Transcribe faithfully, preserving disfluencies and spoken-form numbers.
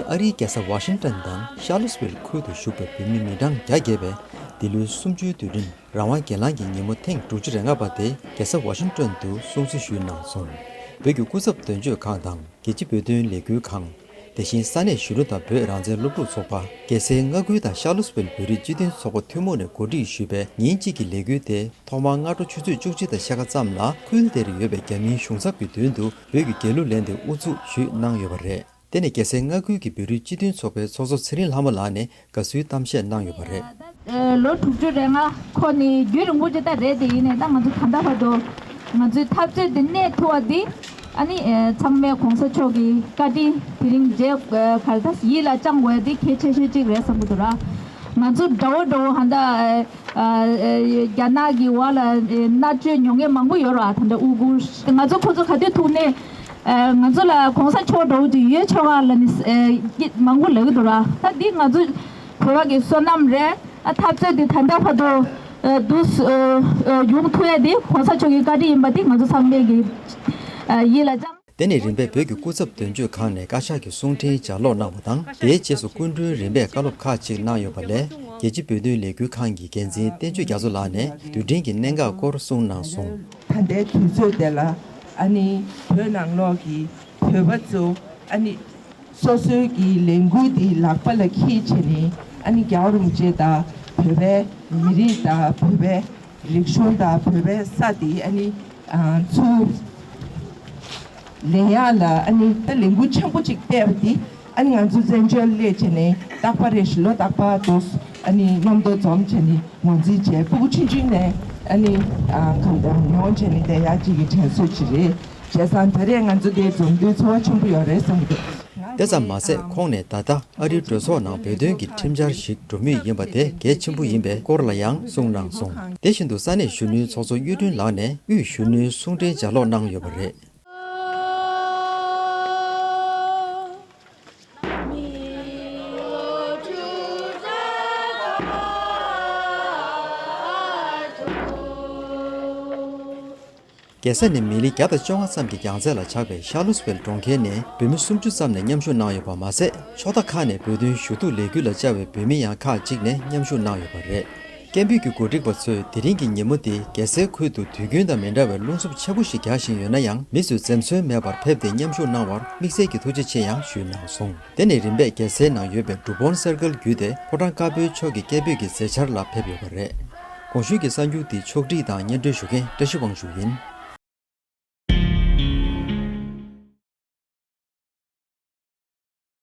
ཨ་རིའི་རྒྱལ་ས་ཝ་ཤིང་ཏོན་དང་ཤར་ལོ་སི་ཝིལ་ཁུལ་དུ་བཞུགས་པའི་བོད་མི་མི་གྲངས་བརྒྱ་བརྒལ་བས་འདི་ལོའི་གསུམ་བཅུའི་དུས་དྲན་རང་དབང་སྒེར་ལངས་ཀྱི་ཉིན་མོ་ཐེངས་དྲུག་ཅུ་རེ་ལྔ་པ་དེ་རྒྱལ་ས་ཝ་ཤིང་ཏོན་དུ་སྲུང་བརྩི་ཞུས་གནང་སོང་། བོད་ཀྱི་སྐུ་ཚབ་དོན་གཅོད་ཁང་དང་རྒྱལ་སྤྱི་བོད་དོན་ལས་འགུལ་ཁང་། དེ་བཞིན་ས་གནས་གཞིས་ལུས་དང་བོད་རང་བཙན་སློབ་ཕྲུག་ཚོགས་པ། རྒྱལ་སའི་མངའ་ཁུལ་དང་ཤར་ལོ་སི་ཝིལ་བོད་རིགས་སྤྱི་མཐུན་ཚོགས་པ་ཐུན་མོང་ནས་གོ་སྒྲིག་ཞུས་པའི་ཉིན་གཅིག་གི་ལས་འགུལ་དེ་ཐོག་མར་སྔ་དྲོ་ཆུ་ཚོད་བཅུ་གཅིག་དང་ཕྱེད་ཀ་ཙམ་ལ་ཁུལ་དེར་ཡོད་པའི་རྒྱ་མིའི་གཞུང་ཚབ་ཀྱི་མདུན་དུ་བོད་ཀྱི་རྒྱལ་གླུ་ལེན་ཏེ་དབུ་འཛུགས་ཞུས་གནང་ཡོད་པ་རེད། དེ་ནས་རྒྱལ་སའི་མངའ་ཁུལ་གྱི་བོད་རིགས་སྤྱི་མཐུན་ཚོགས་པའི་ཚོགས་གཙོ་ཚེ་རིང་ལྷ་མོ་ལགས་ནས་དགའ་བསུའི་གཏམ་བཤད་གནང་ཡོད་པ་རེད། ལོ་དྲུག་ཅུ་རེ་ལྔ་འཁོར་ནས་རྒྱུན་རིང་པོ་ཅིག་ད་རེད། དེ་ཡིན་ནའི་ད་ང་ཚོ་ད་ལྟ་བར་དུ་ང་ཚོའི་འཐབ་རྩོད་འདི་གནས་ཐུབ་པ་འདི་ཨ་ནི་ཚང་མས་གོང་ས་མཆོག་གི་བཀའ་དྲིན་དེ་རིང་རྗེས་ག་རེ་ད་ཡིད་ལ་བཅངས་དགོས་འདི་གལ་ཆེ་ཤོས་གཅིག་རེད་བསམ་གྱི་འདུག་ར། ང་ཚོ་དགྲ་བོ་དགྲ་བོ་ཧ་ད་རྒྱ་ནག་གི་འོག་ལ་མནར་གཅོད་མྱོང་མཁན་མང་པོ་ཡོད་ར། ད་ལྟ་ཨུ་གུར་ང་ཚོ་ཁོ་ཚོ་ག་དུས་ཐུག་ནས་ང་ཚོ་ལ་གོང་ས་མཆོག་འདྲ་བོ་ཅིག་ཡོད་ཆོག་ག་ལ་ནི་མང་པོ་ལབ་ཀྱི་འདུག་ར། ད་འདི་ང་ཚོ་བོད་པ་གི་བསོད་ནམས་རེད། ཨ་འཐབ་རྩོད་འདི་ད་ལྟ་བར་དུ་ཨ་འདུག་ཨ་ཡོང་ཐུབ་ཡ་འདི་གོང་ས་མཆོག་གི་བཀའ་དྲིན་ཡིན་པ་འདི་ང་ཚོ་ཚང་མས་ཀྱི་ཨ་ཡིད་ལ་བཅངས། དེ་ནས་རིམ་པས་བོད་ཀྱི་སྐུ་ཚབ་དོན་གཅོད་ཁང་ནས་བཀའ་ཤག་གི་གསུང་འཕྲིན་ལྗགས་ཀློག་གནང་བ་དང་། དེའི་རྗེས་སུ་སྐུ་མགྲོན་རིམ་པས་བཀའ་སློབ་ཁག་ཅིག་གནང་ཡོད་པ་ལས། རྒྱལ་སྤྱི་བོད་དོན་ལས་འགུལ་ཁང་གི་འགན་འཛིན་བསྟན་ཆོས་རྒྱ་མཚོ་ལགས་ནས་དུས་དྲན་གྱི་གནད་འགག་སྐོར་གསུངས་གནང་སོང་། ད་ལྟའི་དུས་ཚོད་དེ་ལ་ཨ་ནི་བོད་ནང་ལོགས་ཀྱི་བོད་པ་ཚོ་ཨ་ནི་སོ་སོའི་གི་ལས་འགུལ་འདི་ལག་པ་ལ་འཁྱེར་བྱས་ནས་ཨ་ནི་རྒྱལ་བ་རིན་པོ་ཆེ་དང་བོད་པའི་མི་རིགས་དང་བོད་པའི་རིག་གཞུང་དང་བོད་པའི་ས་འདི་ཨ་ནི་ཨ་ཚུར་ལེན་ཡག་ལ་ཨ་ནི་ད་ལས་འགུལ་ཆེན་པོ་ཅིག་སྤེལ་བ་འདི་ཨ་ནི་ང་ཚོ་བཙན་བྱོལ་སླེབས་བྱས་ནས་རྟག་པར་རེ་བཞིན་ལོ་རྟག་པར་དུ་ཨ་ནི་མཉམ་དུ་འཛོམས་བྱས་ནས་ངོས་འཛིན་བྱས། ཕྲུ་གུ་ཆུང་ཆུང་ནས་ཨ་ནི་ཨ་གང་ལྟར་མྱོང་བྱས་ནས་བསྡད་ཡག་ཅིག་གི་དྲན་གསོ་ཅིག་རེད། བྱས་ཙང་ད་རེས་ང་ཚོ་འདིར་འཛོམས་དུས་ཚོར་བ་ཆེན་པོ་ཡོད་རེད་བསམ་གྱི་འདུག་དེ་ཙམ་མ་ཟད་ཁོང་ནས་ད་ལྟ་ཨ་རིའི་གྲོས་ཚོགས་ནང་བོད་དོན་གྱི་ཁྲིམས་འཆར་ཞིག་འགྲོ་མུས་ཡིན་པ་དེ་གལ་ཆེན་པོ་ཡིན་པའི་སྐོར་ལ་ཡང་གསུངས་གནང་སོང་། དེ་བཞིན་དུ་ས་གནས་གཞོན་ནུའི་ཚོགས་གཙོ་གཡུ་སྒྲོན་ལགས་ནས་དབུས་གཞོན་ནུའི་གསུང་འཕྲིན་ལྗགས་ཀློག་གནང་ཡོད་པ་རེད། རྒྱལ་ས་ནི་མི་ལི་བརྒྱ་དང་བཅོ་ལྔ་ཙམ་གྱི་རྒྱང་ཚད་ལ་ཆགས་པའི་ཤར་ལུ་སི་ཝེལ་གྲོང་ཁྱེར་ནས་བོད་མི་སུམ་ཅུ་ཙམ་ནས་མཉམ་ཞུགས་གནང་ཡོད་པ་མ་ཟད། ཕྱོགས་མཐའ་ཁག་ནས་བོད་དོན་ཞུ་གཏུག་ལས་འགུལ་ལ་བཅར་བའི་བོད་མི་ཡང་ཁག་ཅིག་ནས་མཉམ་ཞུགས་གནང་ཡོད་པ་རེད། སྐད་འབོད་ཀྱི་གོ་སྒྲིག་པ་ཚོས་དེ་རིང་གི་ཉིན་མོ་དེ་རྒྱལ་སའི་ཁུལ་དུ་དུས་རྒྱུན་དང་མི་འདྲ་བའི་རླུང་འཚུབ་ཆེན་པོ་ཞིག་རྒྱག་བཞིན་ཡོད་ན་ཡང་། མི་ཚོས་འཛེམ་ཟོན་མེད་པར་ཕེབས་ཏེ་མཉམ་ཞུགས་གནང་བར་དམིགས་བསལ་གྱི་ཐུགས་རྗེ་ཆེ་ཡང་ཞུས་གནང་སོང་། དེ་ནས་རིམ་པས་རྒྱལ་སའི་ནང་ཡོད་པའི་འབྲུག་སྦོམ་སེར་ཀལ་བརྒྱུད་དེ་ཕོ་བྲང་དཀར་པོའི་ཕྱོགས་ཀྱི་སྐད་འབོད་ཀྱི་མཛད་འཆར་ལ་ཕེབས་ཡོད་པ་རེད། གོང་ཞུས་ཀྱི་གསར་འགྱུར་འདི་ཕྱོགས་སྒྲིག་དང་སྙན་སྒྲོན་ཞུ་མཁན་བཀྲ་ཤིས་དབང་ཕྱུག་ཡིན།